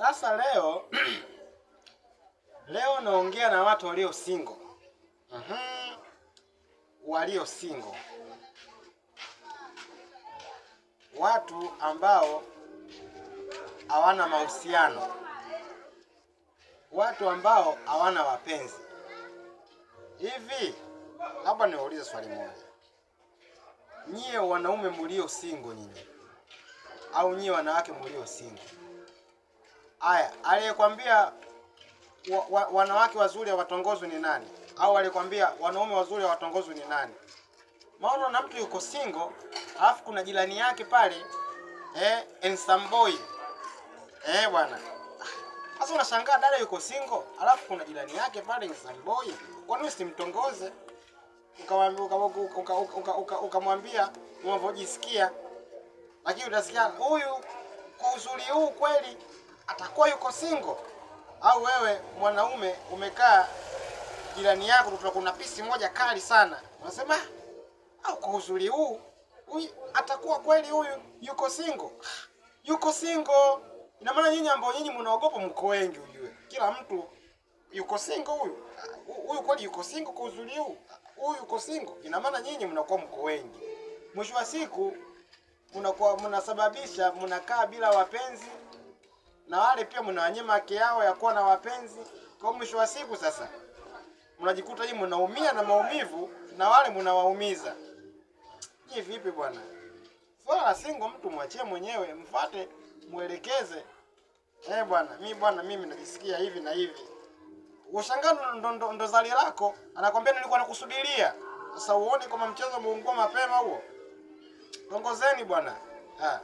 Sasa leo leo naongea na watu walio single. Walio single, watu ambao hawana mahusiano, watu ambao hawana wapenzi. Hivi hapa niwaulize swali moja, nyie wanaume mlio single nyinyi, au nyie wanawake mlio single, aya, aliyekwambia wanawake wazuri hawatongozwi ni nani? Au aliyekwambia wanaume wazuri hawatongozwi ni nani? Maana na mtu yuko single, alafu kuna jirani yake pale handsome boy bwana. Sasa unashangaa dada yuko single, alafu kuna jirani yake pale handsome boy. Kwa nini usimtongoze? Ukamwambia ukamwambia unavyojisikia. Lakini utasikia huyu kwa uzuri huu kweli atakuwa yuko single? Au wewe mwanaume umekaa jirani yako kuna pisi moja kali sana, unasema au kwa uzuri huu huyu atakuwa kweli huyu yuko single? Yuko single. Ina maana nyinyi ambao nyinyi mnaogopa mko wengi, ujue kila mtu yuko single. Huyu huyu kweli yuko single kwa uzuri huu, huyu yuko single. Ina maana nyinyi mnakuwa mko wengi, mwisho wa siku mnakuwa mnasababisha mnakaa bila wapenzi, na wale pia mnawanyima haki yao ya kuwa na wapenzi. Kwa mwisho wa siku sasa mnajikuta nyinyi mnaumia na maumivu na wale mnawaumiza. Hii vipi bwana? Swala la single mtu mwachie mwenyewe, mfate, mwelekeze. Bwana, mimi bwana, mimi najisikia hivi na hivi. Ushangaa ndo zali lako, anakwambia nilikuwa nakusubiria. Sasa uone kama mchezo umeungua mapema huo. Tongozeni bwana. Ah.